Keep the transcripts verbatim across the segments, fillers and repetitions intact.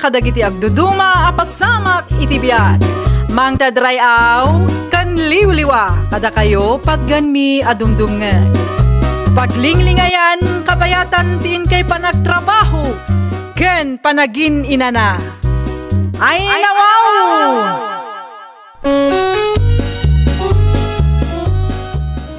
kadagiti agduduma a pasamak iti biag. Mangted ray-aw ken liwliwa kadakayo patgenmi a dumdumngeg. Paglinglingayan, kabayatan ti inkay panagtrabaho ken panagin-inana. Ay, nawaw!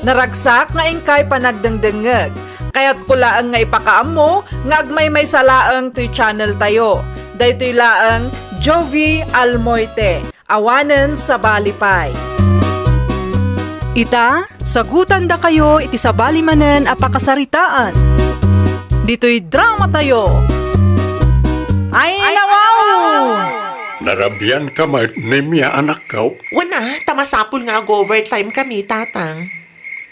Naragsak nga inkay panagdengdengngeg. Kayatko laeng nga ipakaammo nga agmaymaysa laeng toy channel tayo. Daytoy laeng Jovi Almoite, awanen sabali pay. Ita, sagutandakayo iti sabali manen a pakasaritaan. Ditoy drama tayo. Ay, nawaw! Narabian ka met, Nemia, anakko? Wen a, ta masapul nga ag-overtime kami, Tatang.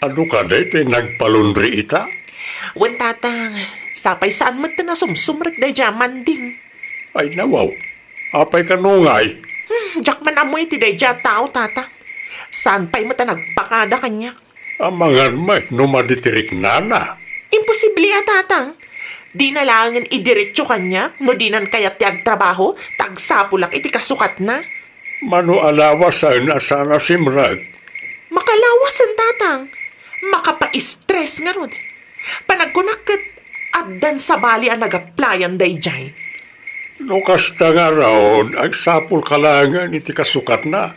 Adu kadi ti nagpalaundry ita? Wen, Tatang, sapay saan met ti nasumsumrek daydiay a manding. Ay, nawaw. Apay kano ngay? Hmm, diak man ammo iti daydiay a tao, Tatang. Saan pay met a nagpakada kaniak. Amangan met no madi ti riknana. Imposible a, Tatang. Dina laengen idiretso kaniak no dinan kayat ti agtrabaho, ta agsapulak iti kasukatna. Mano a lawasen a saan a simrek? Makalawasen, Tatang. Makapa-stress ngarud. Panagkunak ket addan sabali a nag-applyan daydiay. No kasta ngarud, agsapulka laengen iti kasukatna.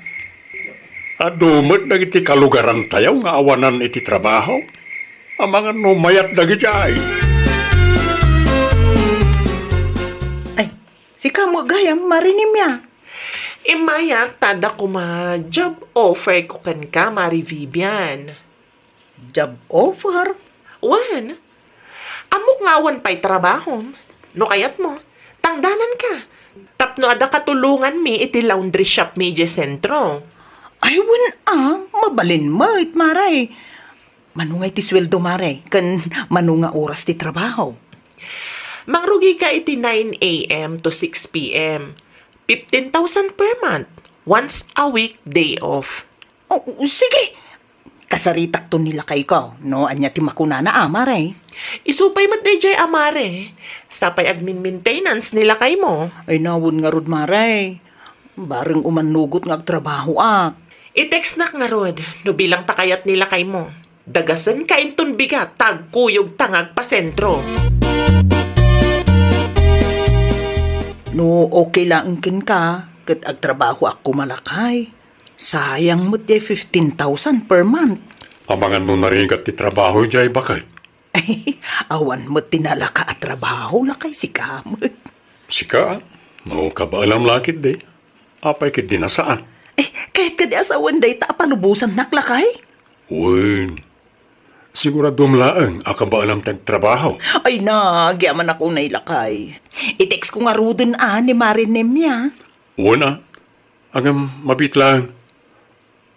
Adu met dagiti kalugarantayo nga awanan iti trabaho. Amangan no mayat dagidiay. Ay, sika met gayam, Mari Nemia. Immayak ta adda koma job offer ko kenka, Mari Vivian. Job offer? Wen. Ammok nga awan pay trabahom. No kayatmo, tangdananka. Tapno adda katulonganmi iti laundry shop mi idiay sentro. Ay, wen a, mabalin met, Mare. Mano ngay ti sueldo, Mare? Ken mano nga oras ti trabaho? Mangrugika iti nine a m to six p m. Fifteen thousand per month. Once a week, day off. Oh, sige. Kasaritakto ni lakayko, no? Ania ti makunana, a, Mare? Isu pay met daydiay, a, Mare. Sapay agmin-maintenance ni lakaymo. Ay, nawen ngarud, Mare. Bareng umannugot nga agtrabahoak. I-textnak ngarud, no bilang ta kayat ni lakaymo. Dagasenka inton bigat, ta agkuyogta nga agpasentro. No okay laeng kenka, ket agtrabahoak koma lakay. Sayang met diay fifteen thousand per month. Amangan no narigat ti trabaho diay baket. Awan met ti nalaka a trabaho, lakay, sika met. Sika? No, kabaelam la ketdi. Apay ketdi a saan? Eh, kayat kadi a sawen dayta a palubosannak, lakay? Wen. Siguradom laeng a kabaelam ti agtrabaho. Ay na, agyamanak unay, lakay. I-text ko ngaruden a ni Mare Nemia. Wen a. Ngem mabiit laeng.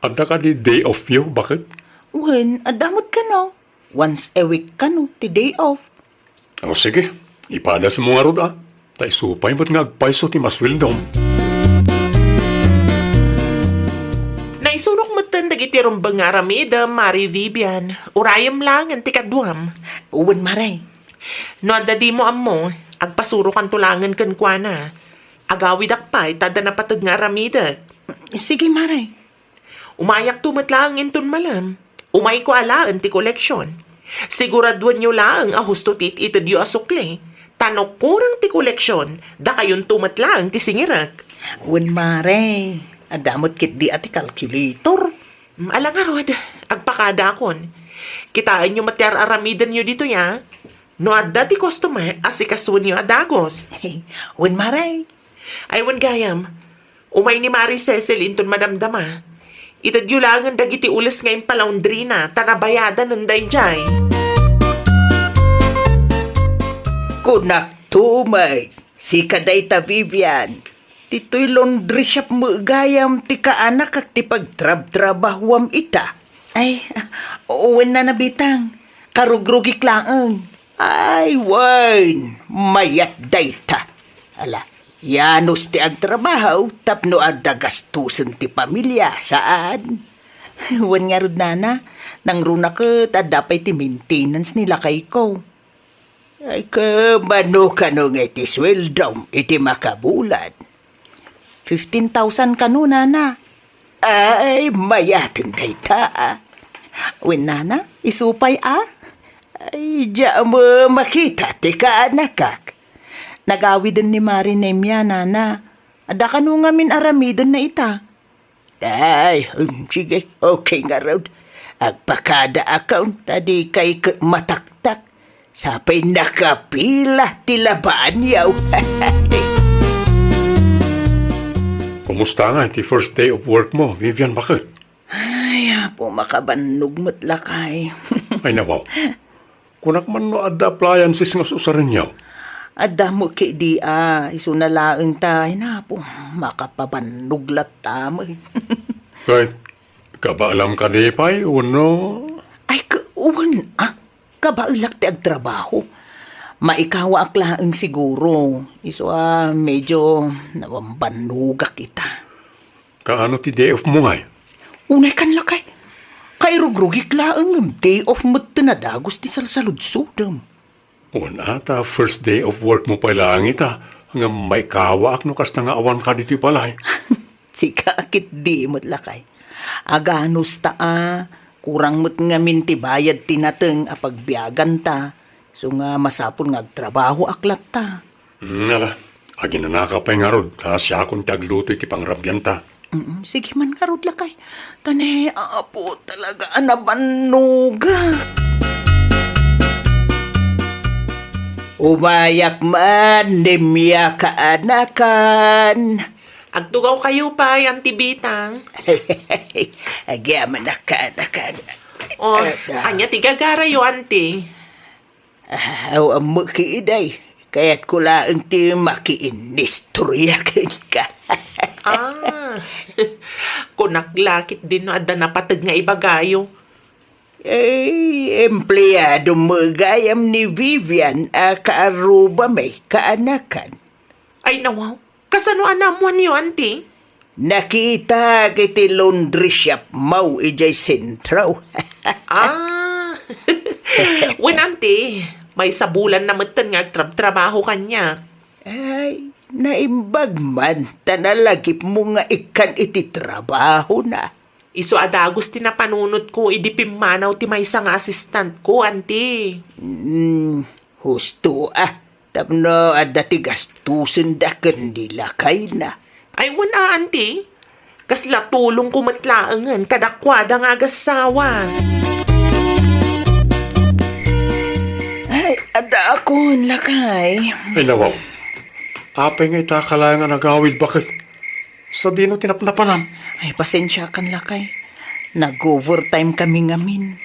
Adda kadi day off yo, baket? Wen, adda met kano. Once a week kano ti day off. O sige, ipadasmo ngarud a. Ta isu pay met nga agpayso ti masueldom. Naisurok metten dagiti rumbeng nga aramidem, Mari Vivian. Urayem laengen ti kaduam. Wen, Mare. No adda dimo ammo, agpasurokanto laengen kenkuana. Agawidak pay ta adda napateg nga aramidek. Sige, Mare. Umayakto met laeng inton malem. Umayko alaen ti koleksion. Siguraduenyo laeng a husto ti it-itedyo a sukli. Ta no kurang ti koleksion, dakayonto met laeng ti singirek. Wen, Mare, adda met ketdi a ti calculator. Mm, ala ngarud, agpakadaakon. Kitaenyo met ti ar-aramidenyo ditoy a. No adda ti customer, asikasoenyo a dagus. Wen, Mare. Ay, wen gayam. Umay ni Mari Cecil inton madamdama. Itedyo laengen dagiti ules nga impalaundrina ta nabayadanen daydiay. Kunakto met, sika dayta, Vivian. Ditoy laundry shop met gayam ti kaanakak ti pagtrabtrabahuam ita. Ay, wen a, Nana Bitang. Karugrugik laeng. Ay, wen, mayat dayta. Ala, yanos ti agtrabaho tapno adda gastusen ti pamilia, saan? Wen ngarud, Nana, nangruna ket adda pay ti maintenance ni lakayko. Ay, kumano kano nga iti sueldom iti makabulan? Fifteen thousand kano, nana. Ay, mayaten dayta, a. Wen, nana, isu pay, a? Ay, diak mo makita ti kaanakak. Nagawiden ni Mari Nemia, nana. Adda kano ngamin aramidenna ita. Ay, hmm, sige, okay ngarud. Agpakadaakon, ta dikay ket mataktak. Sapay nakapila ti labaanyo. Kumusta nga iti first day of work mo, Vivian, baket? Ay, apo, makabannog met, lakay. Ay, nawaw. Kunak man no adda appliances nga susarenyo. Adda met ketdi, a, isuna laeng ta, ay, napo, makapabannog latta met. Kay, kabaelam kadi pay, wenno? Ay, ka-, wen, a, kabaelak ti agtrabaho. Maikawaak laeng siguro. Isu a, medyo nabambannogak ita. Kaano ti day off mo ngay? Unay kan, lakay. Kairugrugik laeng ngem day off met ti nadagus ti salsaludsodem. Wen, a, ta first day of work mo pay laeng ita, ngem maikawaak no kasta nga awan ka ditoy balay. Sika ketdi met, lakay. Aganusta, a, kurang met ngamin ti bayad ti nateng a pagbiaganta, isu nga masapul nga agtrabahoak latta. Hmm, ala, aginanaka pay ngarud, ta siakon ti agluto iti pangrabianta. Mm, sige man ngarud, lakay. Ta ni, apo, talaga a nabannogak. Umayak man, Nemia kaanakan. Agtugaw kayo pay, Auntie Bitang. Agyamanak kaanakan. Oh, ada. Ania ti gagarayo, Auntie? Ah, awan met ketdi. Kayatko laeng ti makiinnistorya kenka. Ah. Kunak la ketdin no adda napateg nga ibagayo. Eh, empleado met gayam ni Vivian a kaarrubami, kaanakan. Ay, nawaw. Kasano a naammoanyo, Auntie? Nakitak iti laundry shop mo idiay sentro. Ah. Wen, Auntie, maysa bulan na metten nga agtrabtrabaho kaniak. Ay, naimbag man, ta nalagipmo nga ikkan iti trabahona. Isu a dagus ti napanunotko idi pimmanaw ti maysa nga assistantko, Auntie. Mm, husto a. Tapno adda ti gastosenda ken ni lakayna. Ay, wen a, Auntie. Kasla tulongko met laengen kadakuada nga agassawa. Ay, addaakon, lakay. Ay, nawaw. Apay nga ita ka laeng a nagawid, baket? Sadino ti napnapanam? Ay, pasensiakan, lakay. Nag-overtime kami ngamin.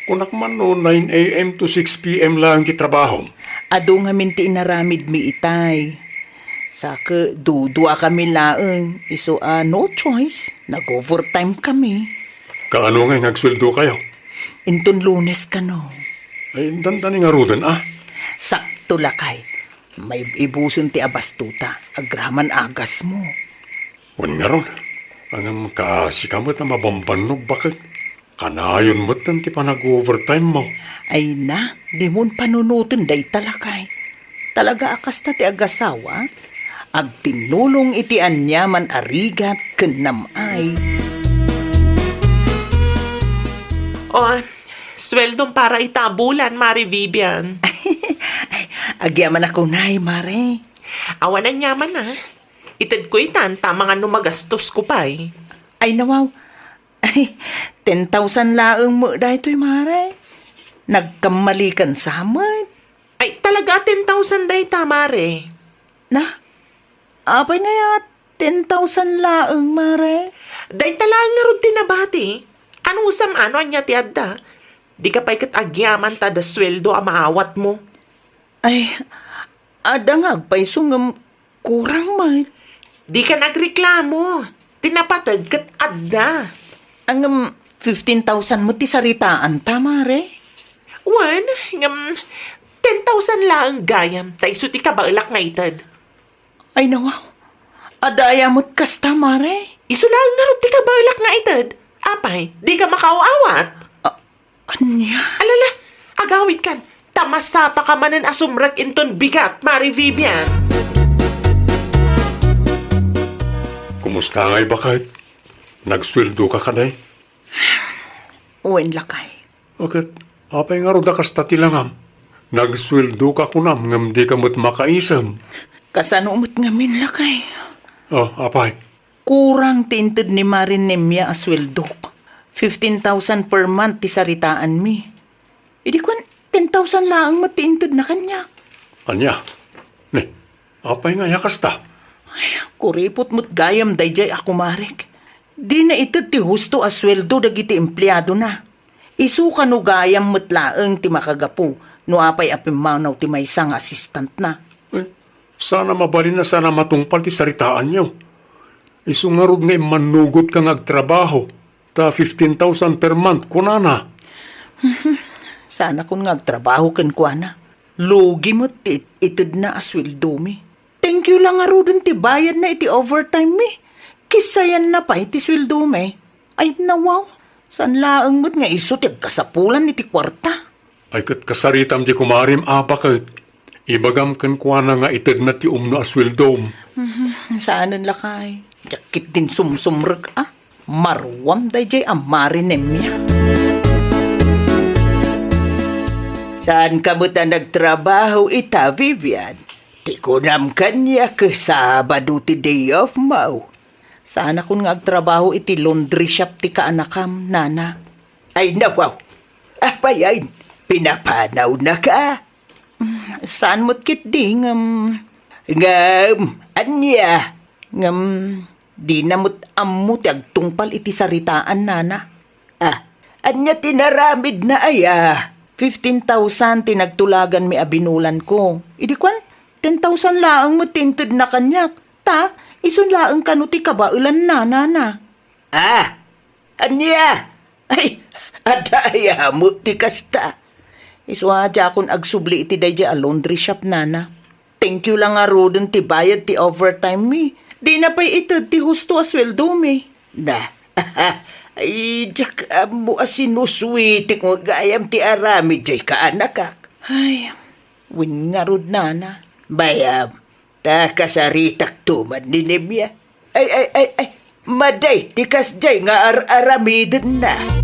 Kunak man no nine a m to six p m laeng ti trabahom. Adu ngamin ti inaramidmi itay. Sa ket duduakami laeng, isu a no choice, nag-overtime kami. Kaano ngay nga agsueldokayo? Inton Lunes kano. Ay, dandani ngaruden, a? Sakto, lakay. Maibusen ti abastota, agraman agasmo. Wen ngarud, ngem kasika met a mabambannog, baket? Kanayon metten ti panag-overtime mo. Ay na, dimon panunoten dayta, lakay. Talaga a kasta ti agasawa, agtinnulong iti aniaman a rigat ken nam-ay. O, sueldom para ita a bulan, Mari Vivian. Agyamanak unay, Mare. Awan aniaman a. Itedko itan ta amangan no magastosko pay. Ay, nawaw. Ay, ten thousand laeng met daytoy, Mare. Nagkammalikan sa met. Ay, talaga a ten thousand dayta, Mare. Na? Apay ngay a ten thousand laeng, Mare? Dayta laeng ngarud ti nabati. Anusam a no ania ti adda? Dika pay ket agyaman ta adda sueldo a maawatmo. Ay, adda nga agpayso ngem kurang met. Dika nagreklamo. Ti napateg ket adda. Ngem fifteen thousand met ti saritaanta, Mare? Wen, ngem ten thousand laeng gayam, ta isu ti kabaelak nga ited. Ay, nawaw. Adda aya met kasta, Mare? Isu laeng ngarud ti kabaelak nga ited. Apay, dika makaaw-awat? A-, ania? Alala, agawidkan. Ta masapaka manen a sumrek inton bigat, Mari Vivian. Kumusta ngay, baket? Nagsueldoka kadi? Wen, lakay. Ket apay ngarud a kasta ti langam? Nagsueldoka kunam ngem dika met makaisem. Kasano met ngamin, lakay? Oh, apay? Kurang ti inted ni Mari Nemia a sueldok. Fifteen thousand per month ti saritaanmi. Idi kuen, ten thousand laeng met ti intedna kaniak. Ania? Ne, apay nga aya kasta? Ay, kuripot met gayam daydiay a kumarek. Dina ited ti husto a sueldo dagiti empleadona. Isu kano gayam met laeng ti makagapu no apay a pimmanaw ti maysa nga asistantna. Eh, sana mabalin a sana matungpal ti saritaanyo. Isu ngarud nga immannugotka nga agtrabaho, ta fifteen thousand per month, kunana. Mhm. Sanakon nga agtrabaho kenkuana. Lugi met ti it-, itedna a sueldomi. Thank you la ngaruden ti bayadna iti overtime mi. Kisayanna pay ti sueldomi. Ay, nawaw. Saan laeng met nga isu ti agkasapulan iti kuarta. Ay, ket kasaritam ti kumarim a baket. Ibagam kenkuana nga itedna ti umno a sueldom. Mhm, saanen lakay. Diak ketdin sumsumrek a. Maruam daydiay a Mari Nemia. Saanka met a nagtrabaho ita, Vivian? Ti kunam kaniak, Sabado ti day off mo. Saanakon nga agtrabaho iti laundry shop ti kaanakam, nana. Ay, nawaw. Apay, ay, pinapanawnaka? Mm, saan met ketdi, ngem. Ngem, ania? Ngem, dina met ammo ti agtungpal iti saritaan, nana. Ah, ania ti naramidna aya? Fifteen thousand ti nagtulaganmi a binulanko. Idi kuen, ten thousand laeng met ti intedna kaniak. Ta, isun laeng kano ti kabaelanna, nana. Ah, ania? Ay, adda aya met ti kasta. Isu a diakon agsubli iti daydiay a laundry shop, nana. Thank you la ngaruden ti bayad ti overtime mi. Dina pay ited ti husto a sueldo mi. Na, ay, diak ammo a sinusuitik nga gayam ti aramid diay kaanakak. Ay, wen ngarud, nana. Bayam, ta kasaritakto man ni Nemia. Ay, ay, ay, ay, madi ti kasdiay nga ar-aramidenna.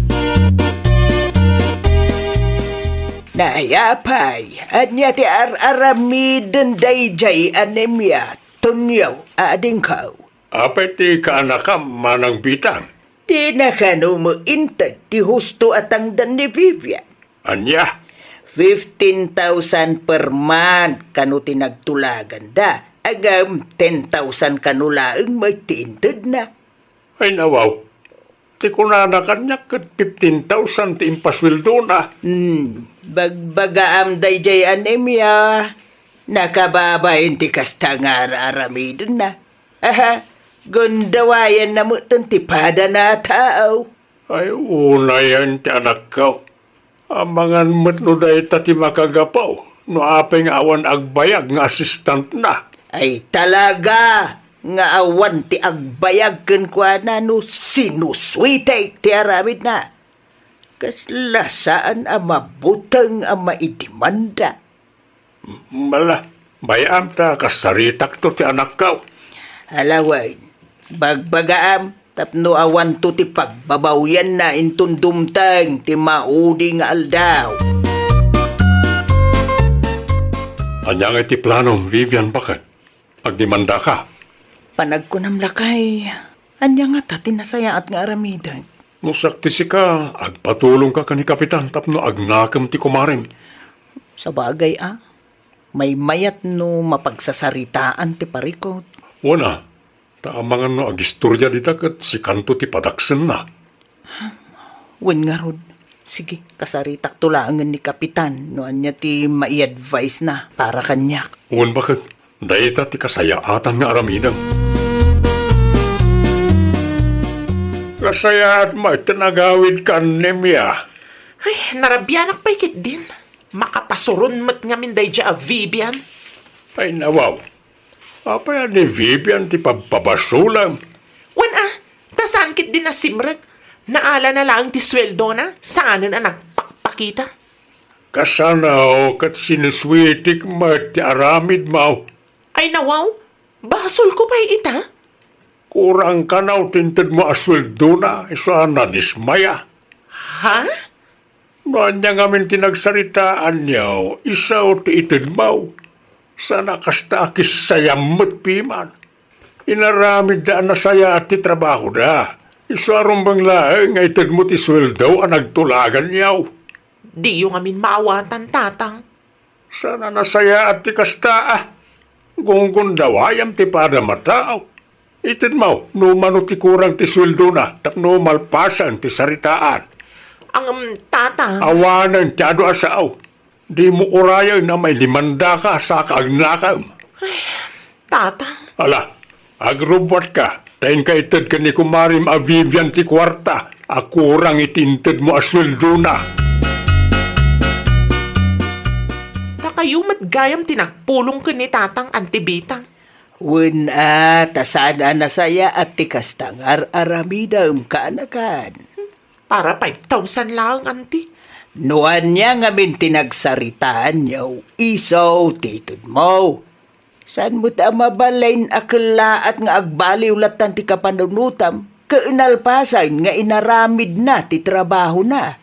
Nayapay, ania ti ar-aramiden daydiay a Nemia, Tonyo, adingko? Apay ti kaanakam, Manang Bitang? Dina kano met inted ti husto a tangdan ni Vivian? Ania? Fifteen thousand per month kano ti nagtulaganda. Ngem ten thousand kano laeng met ti intedna. Ay, nawaw. Ti kunana kaniak ket fifteen thousand ti impasueldona. Hmm, bagbagaam daydiay a Nemia. Nakababain ti kasta nga ar-aramidenna. Aha, gundawayanna metten ti padana a tao. Ay, unayen ti anakko. Amangan met no dayta ti makagapu, no apay nga awan agbayag nga asistantna. Ay, talaga nga awan ti agbayag kenkuana no sinusuitek ti aramidna. Kasla saan a mabuteng a maidimanda. Mala, bay-am ta kasaritakto ti anakko. Alawen, bagbagaam tapno awanto ti pagbabawianna inton dumteng ti maudi nga aldaw. Ania ngay ti planom, Vivian, baket? Agdimandaka. Panagkunam lakay, ania ngata ti nasayaat nga aramidek? No siak ti sika, agpatulongka ken ni Kapitan tapno agnakem ti kumarem. Sabagay a, maymayat no mapagsasaritaan ti parikut. Wen a, ta amangan no agistoria dita ket sikanto ti padaksenna. Wen ngarud, sige, kasaritakto laengen ni Kapitan no ania ti mai-advise na para kaniak. Wen baket, dayta ti kasayaatan nga aramidem. Nasayaat met ti nagawidka, Nemia. Ay, narabianak pay ketdin. Makapasuron met ngamin daydiay a Vivian. Ay, nawaw. Apay a ni Vivian ti pabpabasolem? Wen a, ta saan ketdin a simrek. Naalana laeng ti sueldona, saanen a nagpakpakita. Kasano ket sinusuitik met ti aramidmo? Ay nawaw, basolko pay ita? Kurang kano ti intedmo a sueldona, isu a nadismaya. Ha? No ania ngamin ti nagsaritaanyo, isu ti itedmo. Saan a kasta a kissayam met piman. Inaramidda a nasayaat ti trabahoda. Isu a rumbeng laeng nga itedmo ti sueldo a nagtulaganyo. Diyo ngamin maawatan, Tatang. Saan a nasayaat ti kasta a. Gunggundawayam ti padam a tao. Itedmo, no mano ti kurang ti sueldona, tapno malpasen ti saritaan. Ang, um, Tatang. Awanen ti adu a sao. Dimo urayen a maidimandaka saka agnakem. Tatang. Ala, agrubbuatka, ta inka ited ken ni kumarem a Vivian ti kuarta a kurang iti intedmo a sueldona. Ta kayo met gayam ti nagpulong ken ni Tatang, Anti Bitang. Wen a, ta saan a nasayaat ti kasta nga ar-aramidem, kaanakan. Para five thousand laeng, Anti. No ania ngamin ti nagsaritaanyo, isu ti itedmo. Saan met a mabalin a kellaat nga agbaliw lattan ti kapanunotam, ket nalpasen nga inaramidna ti trabahona.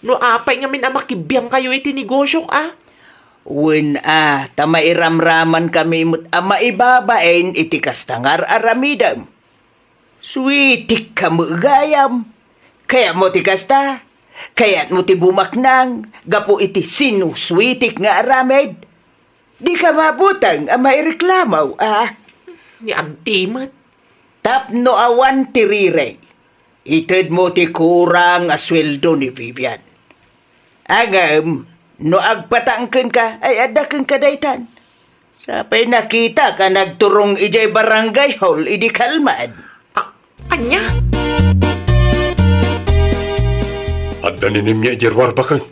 No apay ngamin a makibiangkayo iti negosiok a? Wen a, ta mairamramankami met a maibabain iti kasta nga ar-aramidem. Suitikka met gayam. Kayatmo ti kasta? Kayatmo ti bumaknang gapu iti sinusuitik nga aramid? Dika mabuteng a maireklamo, a? Ni Anti met. Tapno awan ti riri, itedmo ti kurang a sueldo ni Vivian. Ngem, no agpatang kenka, ay adda kenka daytan. Sapay nakitak a nagturong idiay barangay hall idi kalman. A-, ania? Adda ni Nemia idiay ruar baken.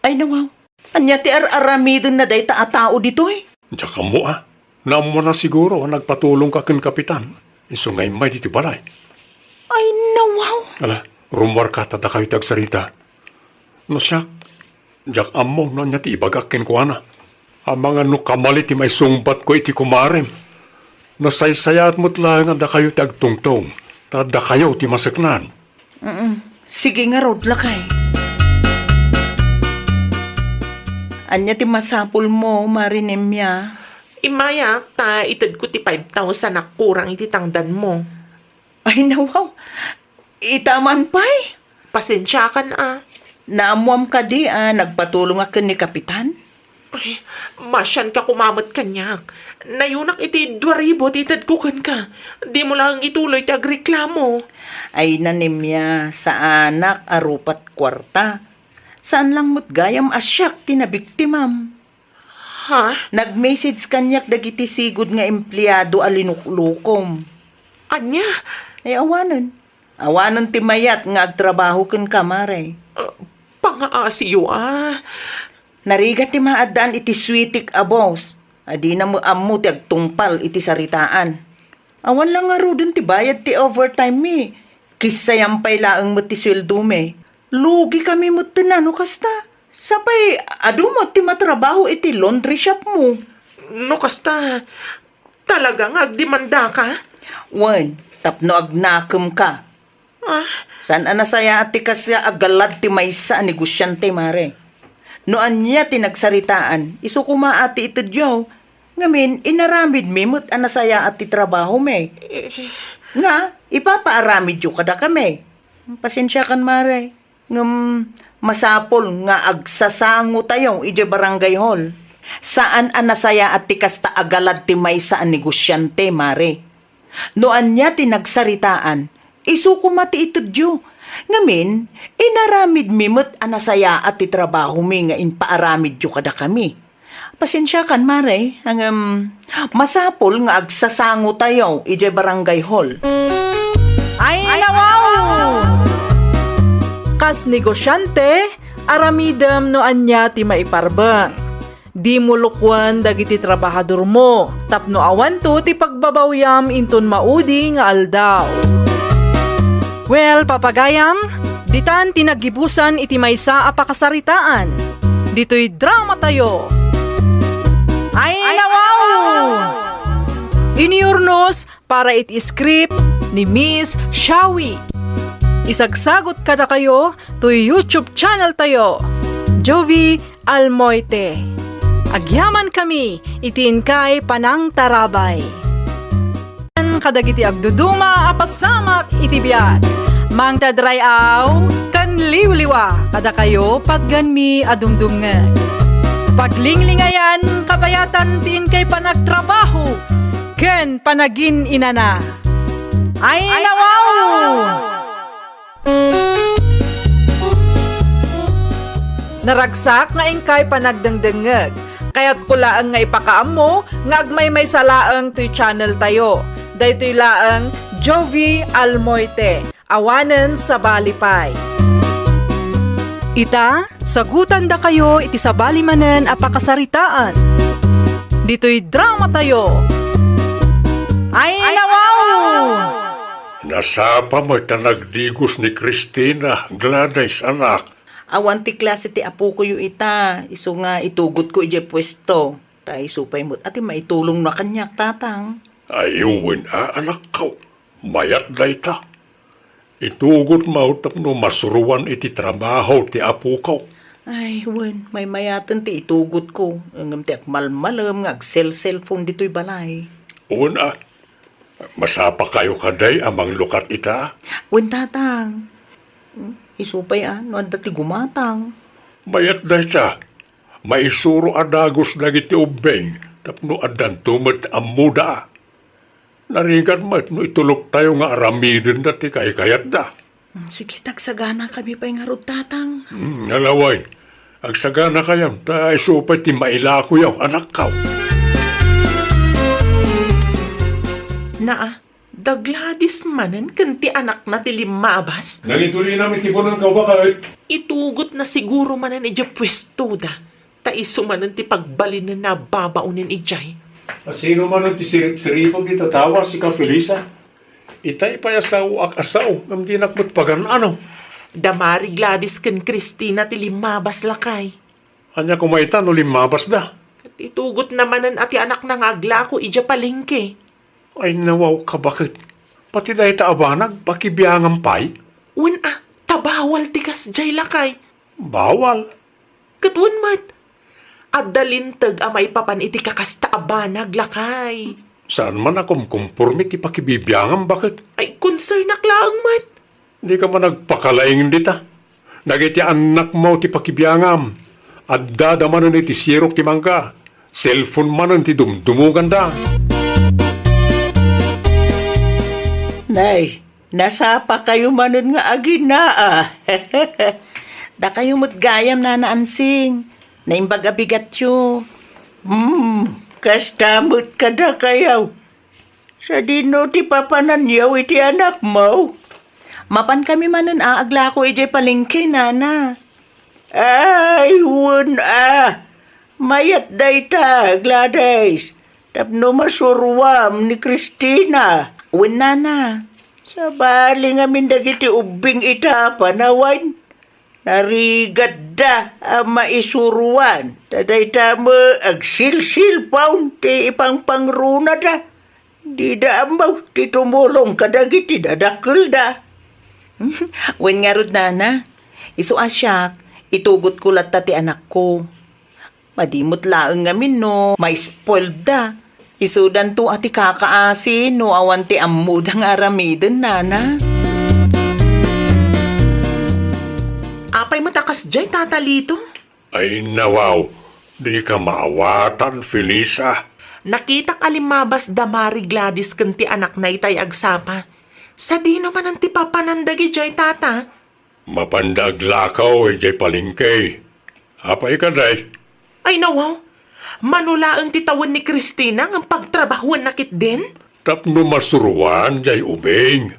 Ay, nawaw. Ania ti ar-aramidenna dayta a tao ditoy? Diak ammo a. Naammoanna siguro a nagpatulongka ken Kapitan, isu nga immay ditoy balay. Ay, nawaw. Ala, rummuarka ta dakayo ti agsarita. No siak, diak ammo no ania ti ibagak kenkuana. Amangan no kamali ti maisungbatko iti kumarem. Nasaysayaat met laeng a dakayo ti agtungtong, ta dakayo ti maseknan. Mm. Sige ngarud, lakay. Ania ti masapulmo, Mare Nemia? Immayak ta itedko ti five thousand a kurang iti tangdanmo. Ay, nawaw. Ita man pay? Pasensiakan a. Naammoam kadi a nagpatulongak ken ni Kapitan? Ay, masianka koma met kaniak. Nayunak iti dua ribu ti itedko kenka. Dimo laeng ituloy ti agreklamo. Ay, Nemia, saanak a rupat kuarta. Saan lang met gayam a siak ti nabiktimam. Ha? Nag-message kaniak dagiti sigud nga empleado a linuklukom. Ania? Ay, awanen. Awanen ti mayat nga agtrabaho kenka, Mare. Ah, pangaasiyo a. Narigat ti maaddaan iti suitik a boss, a dina met ammo ti agtungpal iti saritaan. Awan la ngaruden ti bayad ti overtime mi. Kissayam pay laeng met ti sueldo mi. Lugi kami met no kasta. Sapay adu met ti matrabaho iti laundry shop mo. No kasta, talaga nga agdemandaka? Wen, tapno agnakem ka. Ah. Saan a nasayaat ti kasta a galad ti maysa a negosiante, Mare. No ania ti nagsaritaan, isu koma a ti itedyo. Ngamin, inaramidmi met a nasayaat ti trabahomi. Eh. Nga, ipapaaramidyo kadakami. Pasensiakan, Mare. Ngem, masapul nga agsasangotayo idiay barangay hall. Saan a nasayaat ti kasta a galad ti maysa a negosiante, Mare. No ania ti nagsaritaan, isu koma ti itedyo. Ngamin, inaramidmi met a nasayaat ti trabahomi nga impaaramidyo kadakami. Pasensiakan, Mare, ngem masapul nga agsasangotayo idiay barangay hall. Ay, nawaw! Kas negosiante, aramidem no ania ti maiparbeng. Dimo lukuen dagiti trabahadormo tapno awanto ti pagbabawyam inton maudi nga aldaw. Well, papagayam, ditan ti naggibusan iti maysa a pakasaritaan. ditoy dramatayo. Ay, nawaw! Inurnos para iti script ni Miss Shawi. Isagsagut kadakayo toy YouTube channel tayo, Jovi Almoite. Agyamankami iti inkay panangtarabay. Kadagiti agduduma a pasamak iti biag, mangted ray-aw ken liwliwa kadakayo, patganmi a dumdumngeg. Paglinglingayan kabayatan ti inkay panagtrabaho ken panagin-inana. Ay, nawaw! Naragsak nga inkay panagdengdengngeg. Kayatko laeng nga ipakaammo nga agmaymaysa laeng toy channel tayo. Daytoy laeng Jovi Almoite, awanen sabali pay. Ita, sagutandakayo iti sabali manen a pakasaritaan. Ditoy dramatayo. Ay, nawaw! Nasapa met a nagdigos ni Cristina, Gladys, anak. Awan ti klase ti apokoyo ita, isu nga itugotko idiay puesto. Ta isu pay met a ti maitulongna kaniak, tatang. Ay, wen a, anakko. Mayat dayta. Itugotmo tapno masuroan iti trabaho ti apoko. Ay, wen, maymayaten ti itugotko. Ngem ti agmalmalem nga agselselpon ditoy balay. Wen a, masapakayo kadi a manglukat ita? Wen, tatang. Hmm, isu pay a, no adda ti gumatang. Mayat dayta. Maisuro a dagus dagiti ubbing tapno addanto met ammoda. Narigat met no ituloktayo nga aramidenda ti kaykayatda. Hmm, sige, ta agsaganakami pay ngarud, tatang. Hmm, ala wen. Agsaganakayo, ta isu pay ti mailakoyo, anakko. Naa, da Gladys manen ken ti anakna ti limmabas? Nangitulinam iti bunangko, baket. Itugotna siguro manen idiay puestoda. Ta isu manen ti pagbalinenna a babaonen idiay. A, sino manen ti sirip-siripem ita, tawa, sika, Felisa? Itay pay a saoak a sao, ngem dinak met pagan-ano. Da Mari Gladys ken Cristina ti limmabas, lakay. Ania koma ita no limmabasda? Ket itugotna manen a ti anakna nga aglako idiay palengke. Ay, nawaw ka, baket. Pati dayta a banag, pakibiangam pay? Wen a, ta bawal ti kasdiay, lakay. Bawal? Ket wen met, adda linteg a maipapan iti kakasta a banag, lakay. Saan man a kumkumporme ti pakibibiangam, baket? Ay, konsernak laeng met. Dika man agpakalaing dita. Dagiti annakmo ti pakibiangam. Addada manen iti sirok ti mangga. Cellphone manen ti dumdumoganda. Nay, nasapakayo manen nga aginaa. Dakayo met gayam, Nana Ansing. Naimbag a bigatyo. Hmm, kasta met kadakayo. Sadino ti papananyo iti anakmo? Mapankami manen a aglako idiay palengke, Nana. Ay, wen a. Mayat dayta, Gladys. Tapno masuroam ni Cristina. Wen, Nana. Sabali ngamin dagiti ubbing ita a panawen. Narigatda a maisuroan. Ta dayta met agsilsilpaon ti ipangpangruonada. Dida ammo ti tumulong kadagiti dadakkelda. Wen ngarud, Nana. Isu a siak, itugotko latta ti anakko. Madi met laeng ngamin no ma-spoilda. Isudanto a ti kakaasi no awan ti ammoda nga aramiden, Nana. Apay met a kasdiay, Tata Lito? Ay, nawaw, dika maawatan, Felisa. Nakitak a limmabas da Mari Gladys ken ti anakna itay agsapa. Sadino manen ti papanan dagidiay, Tata? Mapanda aglakaw idiay palengke. Apay kadi? Ay, nawaw. Mano laeng ti tawen ni Cristina ngem pagtrabahuenna ketdin? Tapno masuroan diay ubing.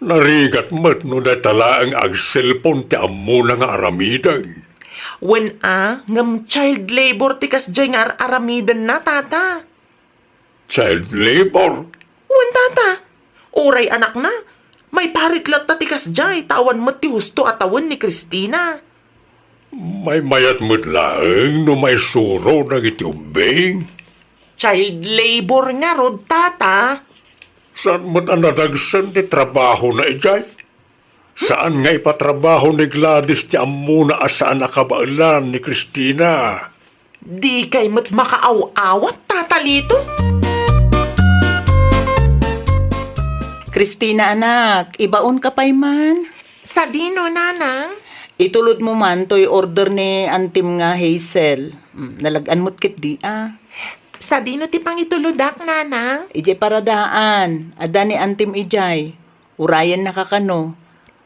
Narigat met no dayta laeng agselpon ti ammona nga aramiden. Wen a, ngem child labor ti kasdiay nga ar-aramidenna, Tata. Child labor? Wen, Tata. Uray anakna, maiparit latta ti kasdiay ta awan met ti husto a tawen ni Cristina. Maymayat met laeng no maisuro dagiti ubbing. Child labor ngarud, Tata. Saan met a nadagsen ti trabahona idiay? Saan nga ipatrabaho ni Gladys ti ammona a saan a kabaelan ni Cristina? Dikay met makaaw-awat, Tata Lito? Cristina, anak, ibaonka pay man. Sadino, Nanang? Itulodmo man toy order ni antim nga Hazel. Hmm, nalag-an met ketdi, a. Sadino ti pangitulodak, Nanang? Idiay paradaan. Adda ni antim idiay. Urayennaka kano.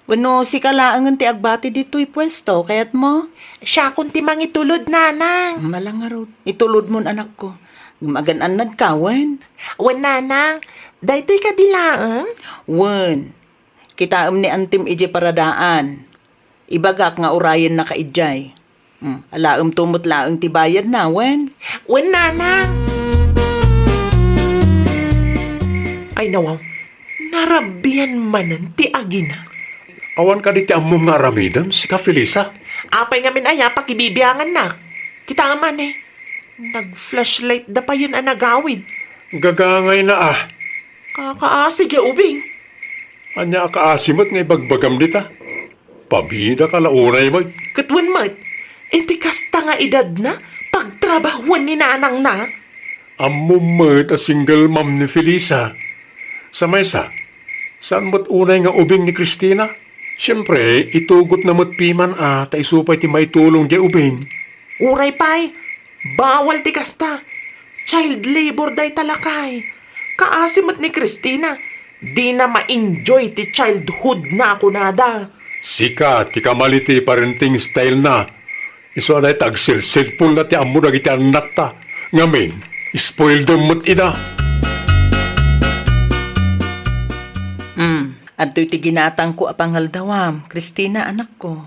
Wenno sika laengen ti agbati ditoy puesto, kayatmo? Siakon ti mangitulod, Nanang. Ala ngarud, itulodmon, anakko. Ngem agan-annadka, wen? Wen, Nanang. Daytoy kadi laeng? Wen. Kitaem ni antim idiay paradaan. Ibagak nga urayennaka idiay. Hmm, alaemto met laeng ti bayadna, wen? Wen, Nanang. Ay, nawaw. Narabian manen ti agina. Awan kadi ti ammom nga aramidem, sika, Felisa? Apay ngamin aya pakibibianganna? Kitaem, ane. Nag-flashlight da payen a nagawid. Gagangayna, a. Kakaasi diay ubing. Ania a kaasi met nga ibagbagam dita? Pabidaka la unay met. Ket wen met, iti kasta nga edadna, pagtrabahoen ni nanangna. Ammom met a single mom ni Felisa. Sa maysa, saan met unay nga ubing ni Cristina? Siempre, itugotna met piman a ta isu pay ti maitulong diay ubing. Uray pay, bawal ti kasta. Child labor dayta lakay. Kaasi met ni Cristina, dina ma-enjoy ti childhood na kunada. Sika ti kamali ti parenting style na. Isu a dayta agselselpon na ti ammo dagiti annakta. Ngamin, spoiled met ida. Hmm, adtoy ti ginatangko a pangaldawam, Cristina, anakko.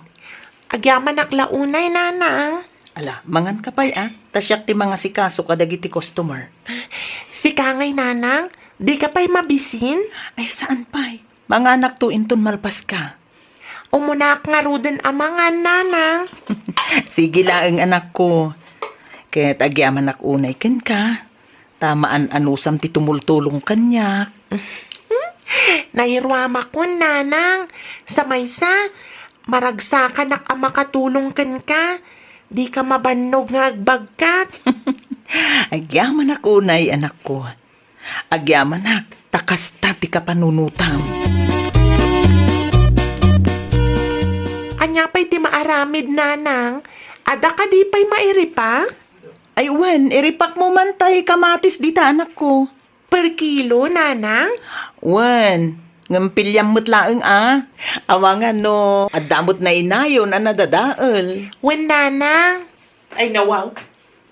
Agyamanak la unay, Nanang. Ala, manganka pay, a. Ta siak ti mangasikaso kadagiti customer. Sika ngay, Nanang, dika pay mabisin? Ay, saan pay. Manganakto inton malpaska. Umunaak ngaruden a mangan, Nanang. Sige laeng, anakko. Ket agyamanak unay kenka. Ta maan-anusam ti tumultulong kaniak. Nairuamakon, Nanang. Sa maysa, maragsakanak a makatulong kenka. Dika mabannog nga agbagkat. Agyamanak unay, anakko. Agyamanak, ta kasta ti kapanunotam. Ania pay ti maaramid, Nanang? Adda kadi pay mairipak? Ay, wen, iripakmo man tay kamatis dita, anakko. Per kilo, Nanang? Wen, ngem piliam met laeng a. Amangan no adda met nainayon a nadadael. Wen, Nanang. Ay, nawaw.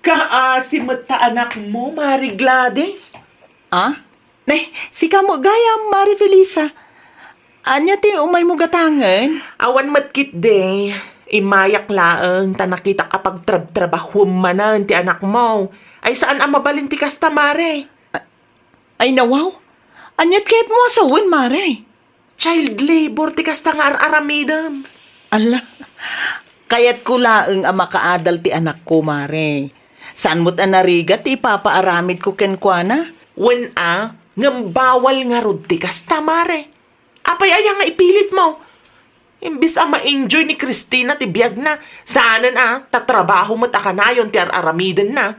Kaasi met ta anakmo, Mari Gladys. A? Nay, sika met gayam, Mari Felisa. Ania ti umaymo gatangen? Awan met ketdi. Immayak laeng ta nakitak a pagtrabtrabahuem manen ti anakmo. Ay, saan a mabalin ti kasta, Mare. Ay, nawaw. Aniat kayatmo a sawen, Mare? Child labor ti kasta nga ar-aramidem. Ala, kayatko laeng a makaadal ti anakko, Mare. Saan met a narigat ti ipapaaramidko kenkuana? Wen a, ngem bawal ngarud ti kasta, Mare. Apay aya nga ipilitmo? Imbes a ma-enjoy ni Cristina ti biagna, saanen a tatrabaho met a kanayon ti ar-aramidenna.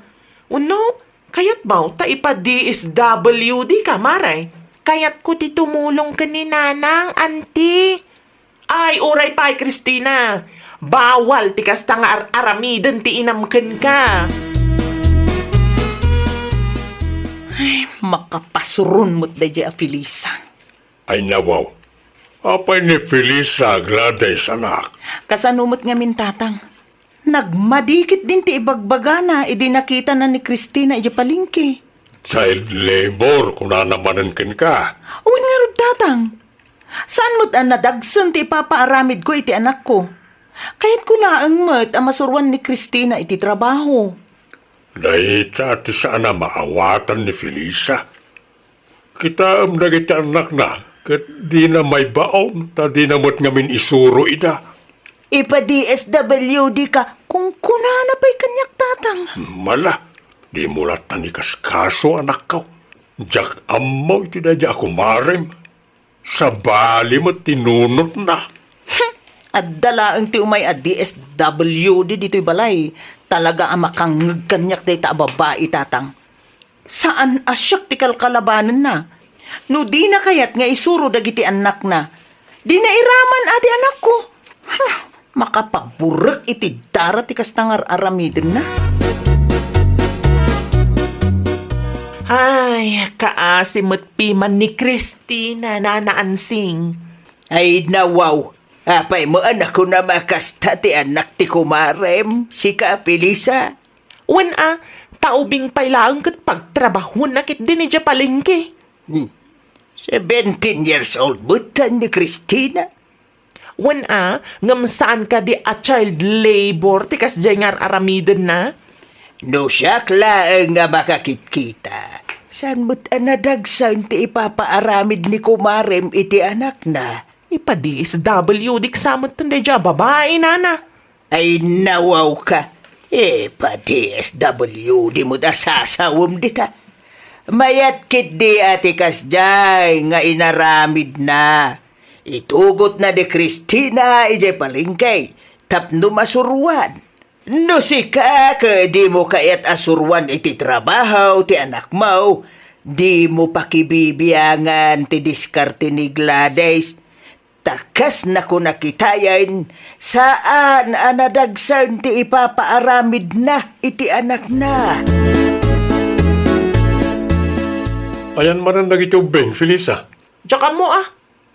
Wenno, kayatmo ta ipa-D S W D ka, Mare? Kayatko ti tumulong ken ni Nanang, Auntie. Ay, uray pay, Cristina. Bawal ti kasta nga ar-aramiden ti inam kenka. Ay, makapasuron met daydiay a Felisa. Ay, nawaw. Apay ni Felisa, Gladys, anak? Kasano met ngamin, Tatang? Nagmadi ketdin ti ibagbagana idi nakitana ni Cristina idiay palengke. Child labor, kunana manen kenka. Wen ngarud, Tatang. Saan met a nadagsen ti ipapaaramidko iti anakko. Kayatko laeng met a masuroan ni Cristina iti trabaho. Dayta ti saan a maawatan ni Felisa. Kitaem dagiti annakna, ket dina maibaon, ta dina met ngamin isuro ida. Ipa-D S W D ka, kunkunana pay kaniak, Tatang. Mala, dimo latta ni kaskaso, anakko. Diak ammo iti daydi a kumarem. Sabali met ti nunotna. Adda laeng ti umay a D S W D ditoy balay. Talaga a makangngeg kaniak dayta a babai, Tatang. Saan a siak ti kalkalabanenna. No dina kayat nga isuro dagiti annakna, dina iraman a ti anakko. Huh, makapaburek iti dara ti kasta nga ar-aramidenna. Ay, kaasi met piman ni Christina, Nana Ansing. Ay, nawaw. Apay mo a nakunam a kasta ti annak ti kumarem, sika, Felisa? Wen a, ta ubing pay laeng ket pagtrabahuenna ketdi idiay palengke. Hmm. Seventeen years old metten ni Christina. Wen a, ngem saan kadi a child labor ti kasdiay nga ar-aramidenna? No siak laeng nga makakitkita, saan met a nadagsen ti ipapaaramid ni kumarem iti anakna? Ipa-D S W D ka sa metten daydiay a babai, nana. Ay, nawawka. Ipa-D S W D met a sasawem dita. Mayat ketdi a ti kasdiay nga inaramidna. Itugotna ni Christina idiay palengke tapno masuroan. No sika ket dimo kayat a suroan iti trabaho ti anakmo, dimo pakibibiangan ti diskarte ni Gladys. Ta kas nakuna kitayen, saan a nadagsen ti ipapaaramidna iti anakna. Ayan manen dagiti ubbing, Felisa? Diak ammo a.